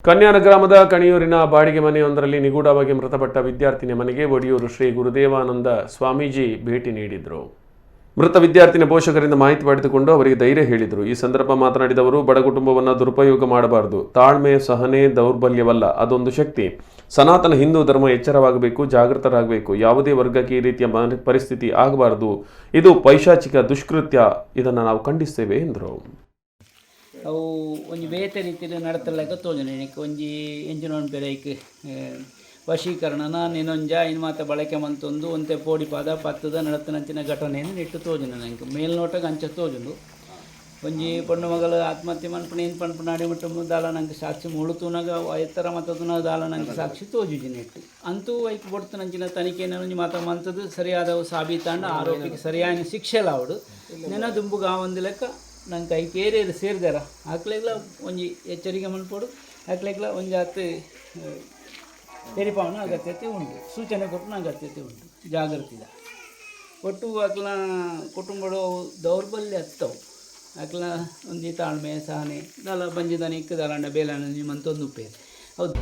ಕನ್ಯಾನ ಗ್ರಾಮದ ಕಣಿಯೂರಿನ ಬಾಡಿಗೆ ಮನೆಯೊಂದರಲ್ಲಿ ನಿಗೂಢವಾಗಿ ಮೃತಪಟ್ಟ ವಿದ್ಯಾರ್ಥಿನಿಯ ಮನೆಗೆ ಒಡಿಯೂರು ಶ್ರೀ ಗುರುದೇವಾನಂದ ಸ್ವಾಮೀಜಿ ಭೇಟಿ ನೀಡಿದರು. ಮೃತ ವಿದ್ಯಾರ್ಥಿನ ಪೋಷಕರಿಂದ ಮಾಹಿತಿ ಪಡೆದುಕೊಂಡು ಅವರಿಗೆ ಧೈರ್ಯ ಹೇಳಿದರು. ಈ ಸಂದರ್ಭ ಮಾತನಾಡಿದ ಅವರು, ಬಡ ಕುಟುಂಬವನ್ನು ದುರುಪಯೋಗ ಮಾಡಬಾರದು. ತಾಳ್ಮೆ, ಸಹನೆ ದೌರ್ಬಲ್ಯವಲ್ಲ, ಅದೊಂದು ಶಕ್ತಿ. ಸನಾತನ ಹಿಂದೂ ಧರ್ಮ ಎಚ್ಚರವಾಗಬೇಕು, ಜಾಗೃತರಾಗಬೇಕು. ಯಾವುದೇ ವರ್ಗಕ್ಕೆ ಈ ರೀತಿಯ ಪರಿಸ್ಥಿತಿ ಆಗಬಾರದು. ಇದು ಪೈಶಾಚಿಕ ದುಷ್ಕೃತ್ಯ, ಇದನ್ನು ನಾವು ಖಂಡಿಸ್ತೇವೆ ಎಂದರು. ಅವು ಒಂಜಿ ಬೇತೆ ರೀತಿಲಿ ನಡತಲೆಕ್ಕ ತೋಜುಂಡು. ನೆಕ್ ಒಂಜಿ ಎಂಚಿನ ಪನ್ಪೆರ್, ಐಕ್ ವಶೀಕರಣನ ನಿನೊಂಜ ಇನ್ ಮಾತ ಬಳಕೆ ಮಂತೊಂದು ಒಂತೆ ಪೋಡಿಪಾದ ಪತ್ತದ ನಡತನಂಚಿನ ಘಟನೆಯನ್ನು ನೆಟ್ಟು ತೋಜುಂಡು. ನಂಕ್ ಮೇಲ್ನೋಟಗ್ ಅಂಚ ತೋಜುಂಡು. ಒಂಜಿ ಪೊಣ್ಣು ಮಗಲು ಆತ್ಮಹತ್ಯೆ ಮನ್ಪುನ ಏನ್ ಪನ್ಪುನ ಅಡೆ ಮುಟ್ಟ ದಾಲ ನಂಕ್ ಸಾಕ್ಷಿ ಮುಳು ತೂನಗ ಎತ್ತರ ಮತ ತೂನಗ ದಾಲ ನಂಕ್ ಸಾಕ್ಷಿ ತೋಜುಜಿ ನೆಟ್. ಅಂತೂ ಐಕ್ ಬೊಡ್ತನಂಚಿನ ತನಿಖೆನ ಒಂಜಿ ಮಾತ ಮಂತದು ಸರಿಯಾದವು ಸಾಬೀತಾಂಡ ಆರೋಪಿಗೆ ಸರಿಯಾದ ಶಿಕ್ಷೆ ಲಾವಡು. ನೆನ ದುಂಬುಗ್ ಆವಂದಿ ಲೆಕ್ಕ ನಂಕ್ ಐಕ್ ಏರೇರು ಸೇರ್ದೆರ ಅಕ್ಲೆಗ್ಲ ಒಂಜಿ ಎಚ್ಚರಿಕೆ ಮನ್ಪೊಡು. ಅಕ್ಲೆಗ್ಲ ಒಂಜಿ ಆತ್ ತೆರಿಪಾವುನ ಅಗತ್ಯತೆ ಉಂಡು, ಸೂಚನೆ ಕೊರ್ಪುನ ಅಗತ್ಯತೆ ಉಂಡು. ಜಾಗೃತಿದ ಒಟ್ಟು ಅಕ್ಲ ಕುಟುಂಬಡು ದೌರ್ಬಲ್ಯ ಅತ್ತವು. ಅಕ್ಲ ಒಂಜಿ ತಾಳ್ಮೆ, ಸಹನೆ ದಾಲ ಬಂಜಿದ ನಿಕ್ಕ್ ದಾಲಾಂಡ ಬೇಲೆ ಮಂತೊಂದು ಉಪ್ಪೇರು ಹೌದು.